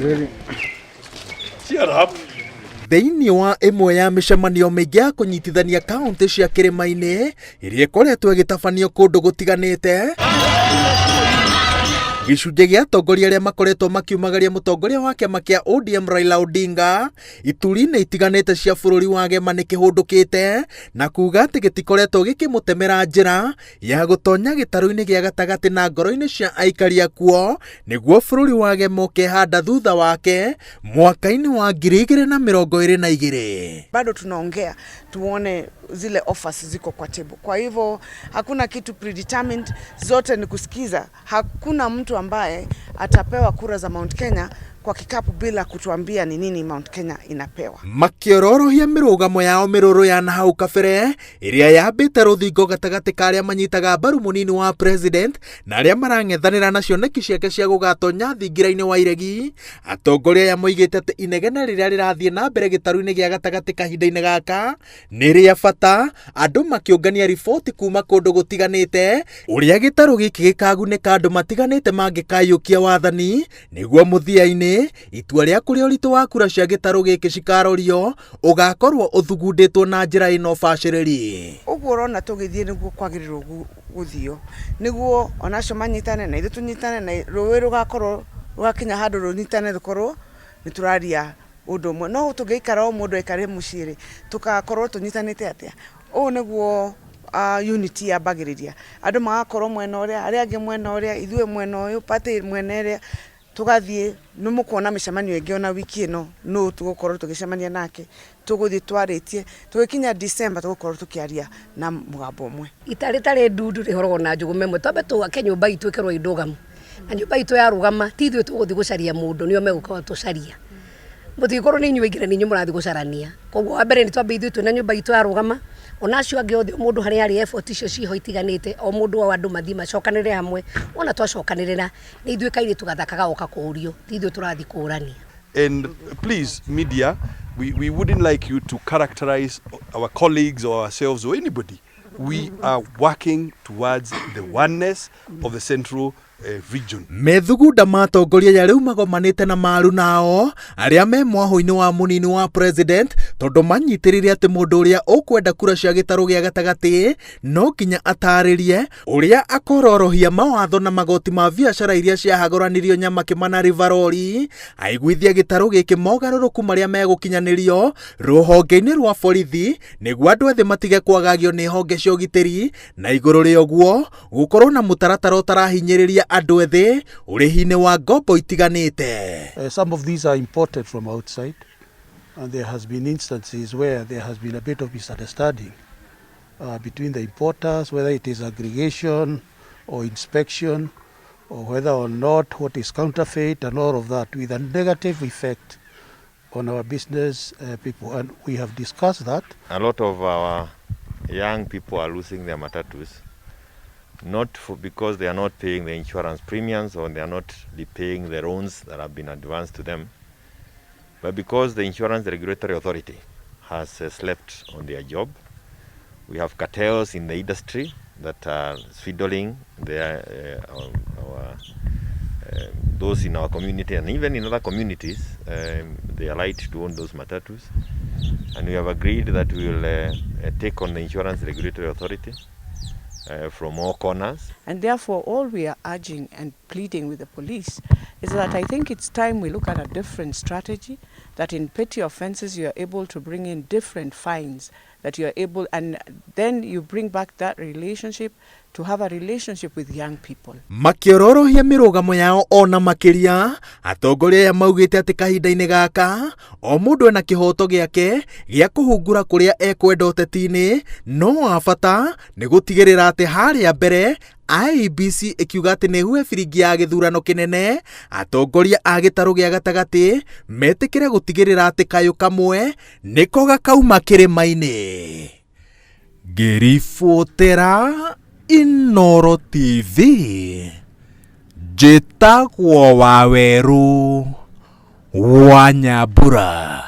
Really? Cheer up. Thĩinĩ wa ĩmwe ya mĩcemanio mĩingĩ ya kũnyitithania kaunti cia kĩrĩma-inĩ ĩrĩa ĩkoretwo ĩgĩtabanio kũndũ gũtiganĩte, gĩcunjĩ gĩa atongoria arĩa makoretwo makiumagaria mũtongoria wa kĩama kĩa ODM Raila Odinga ituri-inĩ itiganĩte cia bũrũri wa Gema nĩ kĩhũndũkĩte na kuga atĩ gĩtikoretwo gĩkĩmũtemera njĩra ya gũtonya gĩtarũ-inĩ gĩa gatagatĩ na ngoro-inĩ cia aikari akuo nĩguo bũrũri wa Gema ũkehanda thutha wake mwaka-inĩ wa 2022. Bado tunaongea tuone zile offers ziko kwa table. Kwa hivyo hakuna kitu predetermined, zote ni kusikiza. Hakuna mtu ambaye atapewa kura za Mount Kenya kwa kikapu bila kutuambia ni nini Mount Kenya inapewa. Makĩororohia mĩrũgamo yao mĩrũrũ ya nahau kabere ĩrĩa yambĩte rũthingo gatagatĩ ka arĩa manyitaga mbaru mũnini wa president na arĩa marang'ethanĩra na cioneki ciake cia gũgatonya thingira-inĩ wa iregi. Atongoria aya moigĩte atĩ inegene rĩrĩa rĩrathiĩ na mbere gĩtarũ-inĩ gĩa gatagatĩ kahinda-inĩ gaka nĩ rĩa bata, andũ makĩũngania riboti kuma kũndũ gũtiganĩte ũrĩa gĩtarũ gĩkĩ gĩkagunĩka andũ matiganĩte mangĩkaiyũkia wathani nĩguo mũthia-inĩ itua rĩa kũrĩa ũritũ wa kura cia gĩtarũ gĩkĩ cikarorio ũgakorwo ũthugundĩtwo na njĩra ĩno bacĩrĩri. Ũguo ũrona tũgĩthiĩ nĩguo kwagĩrĩirwo gũthio, nĩguo onacio manyitane na ithuĩ tũnyitane na rũĩ rũgakorwo rũgakinya handũ rũnyitane rũkorwo nĩ tũraria ũndũ ũmwe. No tũngĩikara o mũndũ aikare mũciĩ rĩ, tũgakorwo tũnyitanĩte atĩa? Ũũ nĩguo unity yambagĩrĩria, andũ magakorwo mwena ũrĩa, arĩa angĩ mwena ũrĩa, ithuĩ mwena ũyũ, party mwena ĩrĩa, tũgathiĩ. Nĩ mũkuona mĩcemanio ĩngĩ ona wiki ĩno nũ tũgũkorwo tũgĩcemania nake, tũgũthiĩ twarĩtie, tũgĩkinya December tũgũkorwo tũkĩaria na mũgambo ũmwe. Ita rĩtarĩ ndundu rĩhoragwo na njũgũma ĩmwe. Twambe twake nyũmba itũ ĩkorwo ĩ ndũgamu, na nyũmba itũ yarũgama ti ithuĩ tũgũthiĩ gũcaria mũndũ, nĩo megũka gũtũcaria. Mũtingĩkorwo nĩ inyuĩ aingĩ na nĩ inyuĩ mũrathiĩ gũcarania. Koguo wa mbere nĩ twambe ithuĩ twĩna nyũmba itũ yarũgama, ona acio angĩ othe o mũndũ harĩa arĩ effort icio ciho itiganĩte, o mũndũ o andũ mathiĩ macokanĩrĩre hamwe. Wona twacokanĩrĩra nĩ ithuĩ kairĩtu gathaka gagoka kũũrio, ti ithuĩ tũrathiĩ kũũrania. And please, media, we wouldn't like you to characterize our colleagues or ourselves or anybody. We are working towards the oneness of the central region. Methugunda ma atongoria aya rĩu magomanĩte na maru nao arĩa me mwahũ-inĩ wa mũnini wa president tondũ manyitĩrĩire atĩ mũndũ ũrĩa ũkwenda kura cia gĩtarũ gĩa gatagatĩ no nginya atarĩrie ũrĩa akororohia mawatho na magoti ma biacara iria ciahagũranirio Nyamakima na Rivarori, aiguithie gĩtarũ gĩkĩ mogarũrũku marĩa megũkinyanĩrio rũhonge-inĩ rwa borithi nĩguo andũ ethĩ matige kwagagio nĩ honge cia ũgitĩri, na igũrũ rĩa ũguo gũkorwo na mũtaratara ũtarahinyĩrĩria andũ ethĩ ũrĩhi-inĩ wa ngombo itiganĩte. Some of these are imported from outside, and there has been instances where there has been a bit of misunderstanding between the importers, whether it is aggregation or inspection, or whether or not what is counterfeit and all of that, with a negative effect on our business people. And we have discussed that. A lot of our young people are losing their matatus, not because they are not paying the insurance premiums or they are not repaying the loans that have been advanced to them, but because the Insurance Regulatory Authority has slept on their job. We have cartels in the industry that are swindling those in our community and even in other communities, their right to own those matatus. And we have agreed that we will take on the Insurance Regulatory Authority from all corners. And therefore, all we are urging and pleading with the police is that I think it's time we look at a different strategy, that in petty offenses you are able to bring in different fines, that you are able, and then you bring back that relationship, to have a relationship with young people. Makĩororohia mĩrũgamo yao ona makĩria, atongoria aya maugĩte atĩ kahinda-inĩ gaka o mũndũ ena kĩhoto gĩake gĩa kũhungura kũrĩa ekwenda ũteti-inĩ, no wa bata nĩ gũtigĩrĩra atĩ harĩa mbere IEBC ĩkiuga atĩ nĩ huhe biringi ya gĩthurano kĩnene, atongoria a gĩtarũ gĩa gatagatĩ metĩkĩre gũtigĩrĩra atĩ kayũ kamwe nĩko gakauma kĩrĩma-inĩ. Ngĩribotera Inooro TV, njĩtagwo Wawerũ wa Nyambura.